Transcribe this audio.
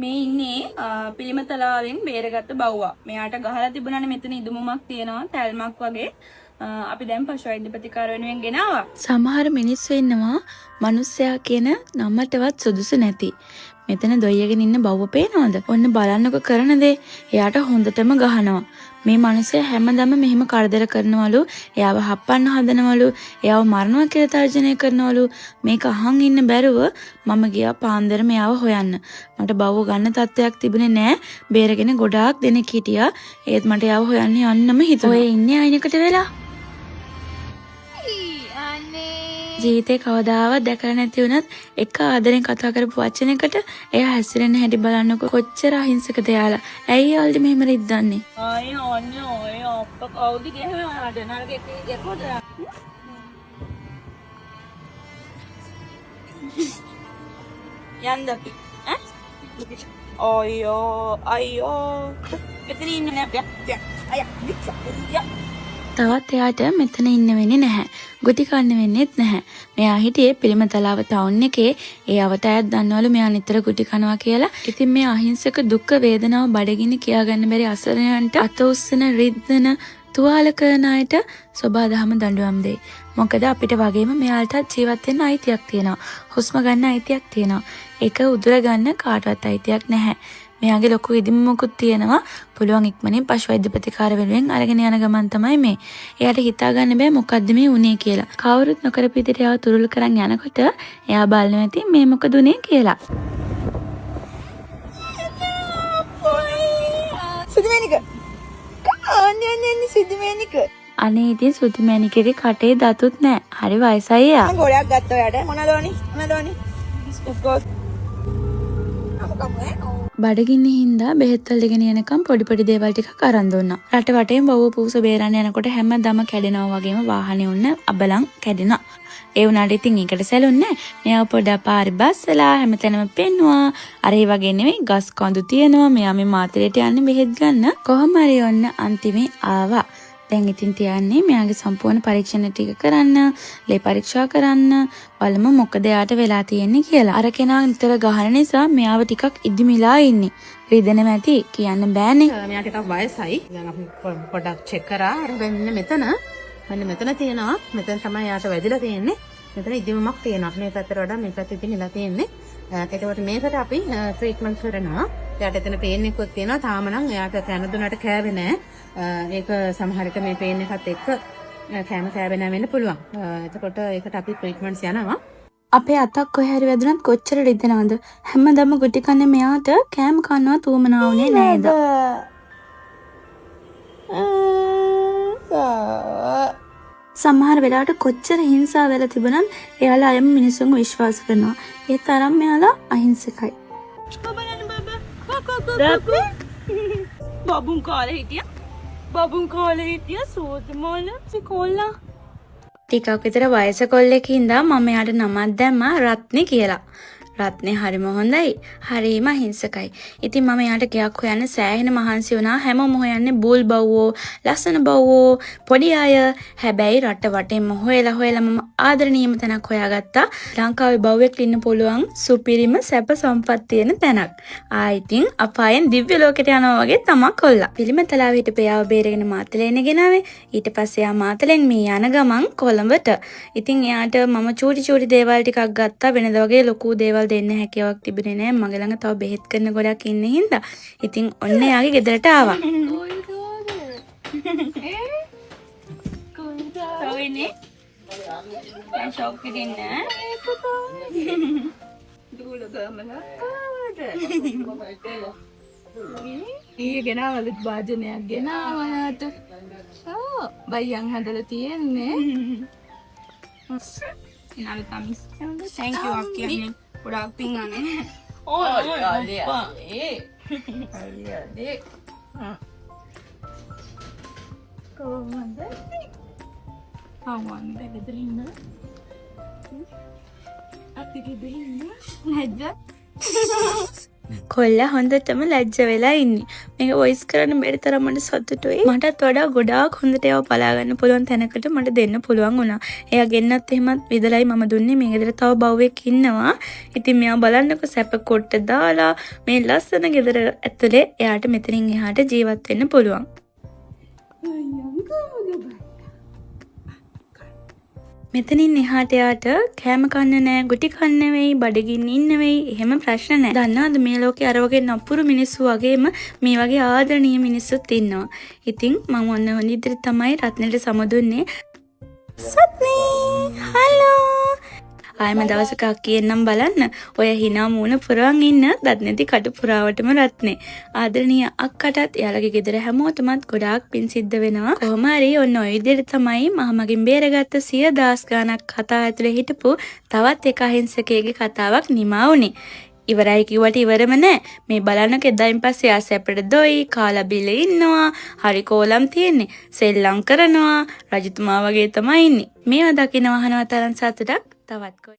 මේ ඉන්නේ පිළිමතලාවෙන් බේරගත්ත බව්වා. මෙයාට ගහලා තිබුණානේ මෙතන ඉදුමුමක් තියෙනවා තැල්මක් වගේ. අපි දැන් පශු වෛද්‍ය ප්‍රතිකාර වෙනුවෙන් ගෙනාවා. සමහර මිනිස්සු ඉන්නවා මනුස්සයා කියන නමටවත් සුදුසු නැති. මෙතන දොයියගෙන ඉන්න බව්ව පේනවද? ඔන්න බලන්නකො කරන දේ. එයාට හොඳටම ගහනවා. මේ මනුස්සයා හැමදාම මෙහෙම කරදර කරනවලු. එයාව හප්පන්න හදනවලු. එයාව මරනවා කියලා තර්ජනය කරනවලු. මේක අහන් ඉන්න බැරුව මම ගියා පාන්දර මෙයාව හොයන්න. මට බව්ව ගන්න තත්ත්වයක් තිබුණේ නෑ. බේරගෙන ගොඩාක් දෙනෙක් හිටියා. ඒත් මට එයාව හොයන්න යන්නම හිතුණා. ඔය ඉන්නේ අයිනකට වෙලා. ජීවිතේ කවදාවත් දැකලා නැති වුණත් එක ආදරෙන් කතා කරපු වචනයකට එයා හැසිරෙන හැටි බලන්නකො කොච්චර අහිංසකද එයාලා. ඇයි යාළුවෝ මෙහෙම රිද්දන්නේ? අය ඔන්න ඔය අප්ප කවුද ගැහුවේ ඔයාලට? නරක එකේ ගැහුවද? යන්න අපි. ඈ? අයියෝ අයියෝ. මෙතන ඉන්න නෑ. අය ය. තවත් එයාට මෙතන ඉන්න වෙන්නේ නැහැ. ගුටි කන්න වෙන්නෙත් නැහැ. මෙයා හිටියේ පිළිමතලාව ටවුන් එකේ. ඒ අවට අයත් දන්නවලු මෙයා නිතර ගුටි කනවා කියලා. ඉතින් මේ අහිංසක දුක් වේදනාව බඩගිනි කියාගන්න බැරි අසරණයන්ට අත උස්සන රිද්දන තුවාල කරන අයට සොබා දහම දඬුවම් දෙයි. මොකද අපිට වගේම මෙයාලටත් ජීවත් වෙන්න අයිතියක් තියෙනවා. හුස්ම ගන්න අයිතියක් තියෙනවා. ඒක උදුර ගන්න කාටවත් අයිතියක් නැහැ. මෙයාගේ ලොකු ඉදිමුමකුත් තියෙනවා. පුළුවන් ඉක්මනින් පශු වෛද්‍ය ප්‍රතිකාර වෙනුවෙන් අරගෙන යන ගමන් තමයි මේ. එයාට හිතා ගන්න බෑ මොකද්ද මේ වුනේ කියලා. කවුරුත් නොකරපු විදිහට එයාව තුරුල් කරන් යනකොට එයා බලනවා ඇති මේ මොකද වුනේ කියලා. සුදුමැණික. අනේ අනේ අනේ සුදුමැණික. අනේ ඉතින් සුදුමැණිකගේ කටේ දතුත් නෑ. හරි වයසයි එයා. මං ගෝලයක් ගත්තා ඔයාට. මොනවද ඕනි? මොනවද ඕනි? බිස්කුට් ගෝස්. බඩගින්න හින්දා බෙහෙත් වලට ගෙන යනකම් පොඩි පොඩි දේවල් ටිකක් අරන් දුන්නා. රට වටේම බව්ව පූස බේරන්න යනකොට හැමදාම කැඩෙනවා වගේම වාහනේ ඔන්න අබලන් කැඩෙනවා. ඒ වුණාට ඉතින් ඒකට සැලුන්නේ නෑ. මෙයාව පොඩ්ඩක් පාරේ බස්සලා හැමතැනම පෙන්නුවා. අර ඒ වගේ නෙවෙයි ගස් කඳු තියෙනවා. මෙයා මේ මාතලේට යන්නේ බෙහෙත් ගන්න. කොහොම හරි ඔන්න අන්තිමේ ආවා. දැන් ඉතින් තියන්නේ මෙයාගේ සම්පූර්ණ පරීක්ෂණ ටික කරන්න, ලේ පරීක්ෂා කරන්න, බලමු මොකද එයාට වෙලා තියෙන්නේ කියලා. අර කෙනා නිතර ගහන නිසා මෙයාව ටිකක් ඉදිමිලා ඉන්නේ. රිදෙනවා ඇති කියන්න බෑනේ. මෙයා ටිකක් වයසයි. දැන් අපි පොඩ්ඩක් චෙක් කරා. අර මෙන්න මෙතන, මෙන්න මෙතන තියෙනවා. මෙතන තමයි එයාට වැදිලා තියෙන්නේ. මෙතන ඉදිමුමක් තියෙනවා. මේ පැත්තට වඩා මේ පැත්තේ ඉදිමිලා තියෙන්නේ. එතකොට මේකට අපි ට්‍රීට්මන්ට් කරනවා. එයාට එතන පේන් එකකුත් තියෙනවා. තාම නම් එයාට කැන දුන්නට කෑවේ නෑ. ඒක සමහර විට මේ පේන් එකත් එක්ක කෑම කෑවේ නෑ වෙන්න පුළුවන්. එතකොට ඒකට අපි ට්‍රීට්මන්ට්ස් යනවා. අපේ අතක් කොහේ හරි වැදුනත් කොච්චර රිදෙනවද? හැමදාම ගුටි කන්නේ මෙයාට කෑම කන්නවත් උවමනා වුණේ නෑද? සමහර වෙලාවට කොච්චර හිංසා වෙලා තිබුණත් එයාලා අයම මිනිස්සුන්ව විශ්වාස කරනවා. ඒ තරම් මෙයාලා අහිංසකයි. බබුන් කාලේ හිටියා. බබුන් කාලේ හිටියා සෝතමෝල කොල්ලා. ටිකක් විතර වයස කොල්ලෙක් හින්දා මම එයාට නමක් දැම්මා රත්නේ කියලා. රත්නේ හරිම හොඳයි. හරිම අහිංසකයි. ඉතින් මම එයාට ගෙයක් හොයන්න සෑහෙන මහන්සි වුණා. හැමෝම හොයන්නේ බූල් බව්වෝ, ලස්සන බව්වෝ, පොඩි අය. හැබැයි රට වටේම හොයලා හොයලා මම ආදරණීයම තැනක් හොයාගත්තා. ලංකාවේ බව්වෙක් ඉන්න පුළුවන් සුපිරිම සැප සම්පත් තියෙන තැනක්. ආ ඉතින් අපායෙන් දිව්‍ය ලෝකෙට යනවා වගේ තමා කොල්ලා. පිළිමතලාවේ හිටපු එයාව බේරගෙන මාතලේ ගෙනාවේ. ඊට පස්සේ එයා මාතලෙන් මේ යන ගමන් කොළඹට. ඉතින් එයාට මම චූටි චූටි දේවල් ටිකක් ගත්තා. වෙනද වගේ ලොකු දේවල් දෙන්න හැකියාවක් තිබුණේ නෑ. මගේ ළඟ තව බෙහෙත් කරන ගොඩක් ඉන්න හින්දා. ඉතින් ඔන්න එයාගේ ගෙදරට ආවා. තව ඉන්නේ? දැන් ෂොක් එකේ ඉන්නේ. දූල ගමන ආවද? ඊයේ ගෙනාවලු භාජනයක් ගෙනාවා යාට. ඔව් බයියන් හදලා තියෙන්නේ. නාල තමි. Thank you අක්කේ. ගොඩාක් පිං අනේ. ඔය ඒ අයියනේ. කොහොමද? අවන් ගෙදර ඉන්න. අපි ගෙදර ඉන්න. නැද්ද? කොල්ලා හොඳටම ලැජ්ජ වෙලා ඉන්නේ. මේක වොයිස් කරන්න බැරි තරම් මට සතුටුයි. මටත් වඩා ගොඩාක් හොඳට එයාව බලා ගන්න පුළුවන් තැනකට මට දෙන්න පුළුවන් වුණා. එයා ගෙන්නත් එහෙමත් විදලයි මම දුන්නේ. මේ ගෙදර තව බව්වෙක් ඉන්නවා. ඉතින් මෙයා බලන්නකො සැප කොට්ට දාලා මේ ලස්සන ගෙදර ඇතුලේ එයාට මෙතනින් එහාට ජීවත් වෙන්න පුළුවන්. මෙතනින් එහාට එයාට කෑම කන්න නෑ, ගුටි කන්න වෙයි, බඩගින්න ඉන්න වෙයි, එහෙම ප්‍රශ්න නෑ. දන්නවද මේ ලෝකේ අර වගේ නපුරු මිනිස්සු වගේම මේ වගේ ආදරණීය මිනිස්සුත් ඉන්නවා. ඉතින් මම ඔන්න ඔය විදිහට තමයි රත්නෙට සමුදුන්නේ. සත්නේ හලෝ. ආයෙම දවසක අක්කි එන්නම් බලන්න. ඔය හිනා මූණ පුරවන් ඉන්න දත් නැති කටු පුරාවටම රත්නේ. ආදරණීය අක්කටත් එයාලගේ ගෙදර හැමෝටමත් ගොඩාක් පින් සිද්ධ වෙනවා. කොහොම හරි ඔන්න ඔය විදිහට තමයි මහමගින් බේරගත්ත සිය දාස් ගාණක් කතා ඇතුලේ හිටපු තවත් එක අහිංසකයෙක්ගේ කතාවක් නිමා වුණේ. ඉවරයි කිව්වට ඉවරම නෑ. මේ බලන්නකො එදායින් පස්සේ එයා සැපට දොයි, කාලා බීලා ඉන්නවා, හරි කෝලම් තියෙන්නේ. සෙල්ලම් කරනවා, රජතුමා වගේ තමයි ඉන්නේ. මේවා දකින්න වහනවා තරම් සතුටක් තවත් කොයි.